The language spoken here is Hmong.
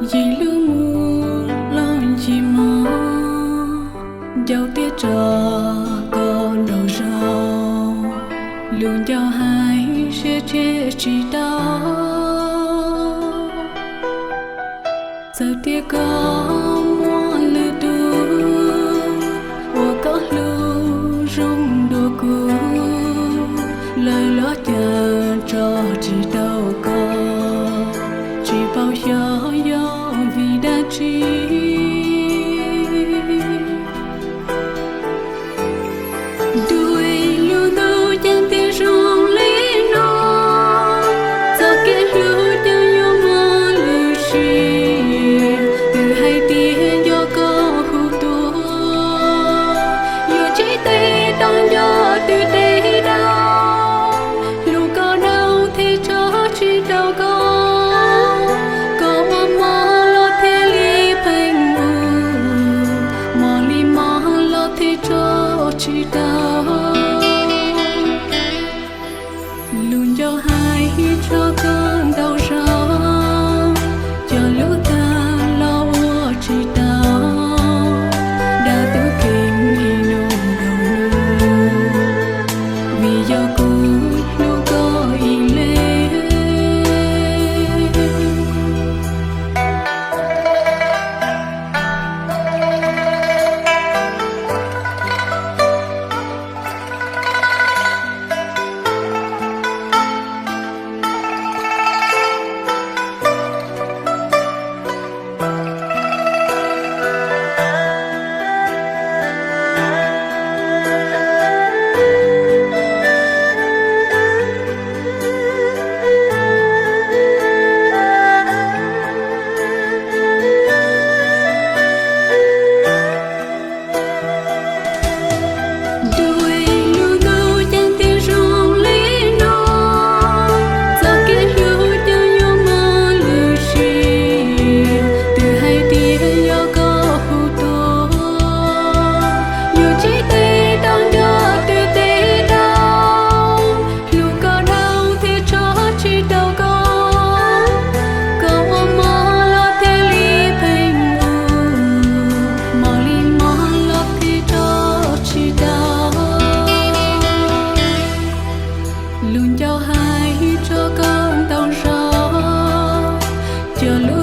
Ncig lub mus los ncig mog, ncauj tiab tso koj nraum zoov. Lus ncauj hais siab tseg tsis tau, txawm tias koj muaj lwm tus uas koj hlub zoo dua kuv, lawv los cas tso tsis tau koj, tsis paub xyov yog vim dab tsi. Dua ib lub ntuj cas tias zoo li no, txoj kev hlub cas yuav muaj lwm sim. Twb hais tias yog koj hu tuaj, yuav tsis tes tau nco twb tes dau. Hlub koj dhau thiaj tso tsis tau koj, koj ua mov los thiaj li pheej ua, mov li mov los thiaj tso tsis tau. Lus ncauj hais tso koj ntau zaus, cov lus tag los ua tsis tau, dab tub kev ib nus nkaus lus, vim yog kuv hlub koj ib leeg. Dua ib lub ntuj cas tias zoo li no, txoj kev hlub cas yuav muaj lwm sim. Twb hais tias yog koj hu tuaj, yuav tsis tes tau nco twb tes dau. Hlub koj dhau thiaj tso tsis tau koj, koj ua mov los thiaj li pheej ua, mov li mov los thiaj tso tsis tau. Lus ncauj hais tso koj ntau zaus, cov lus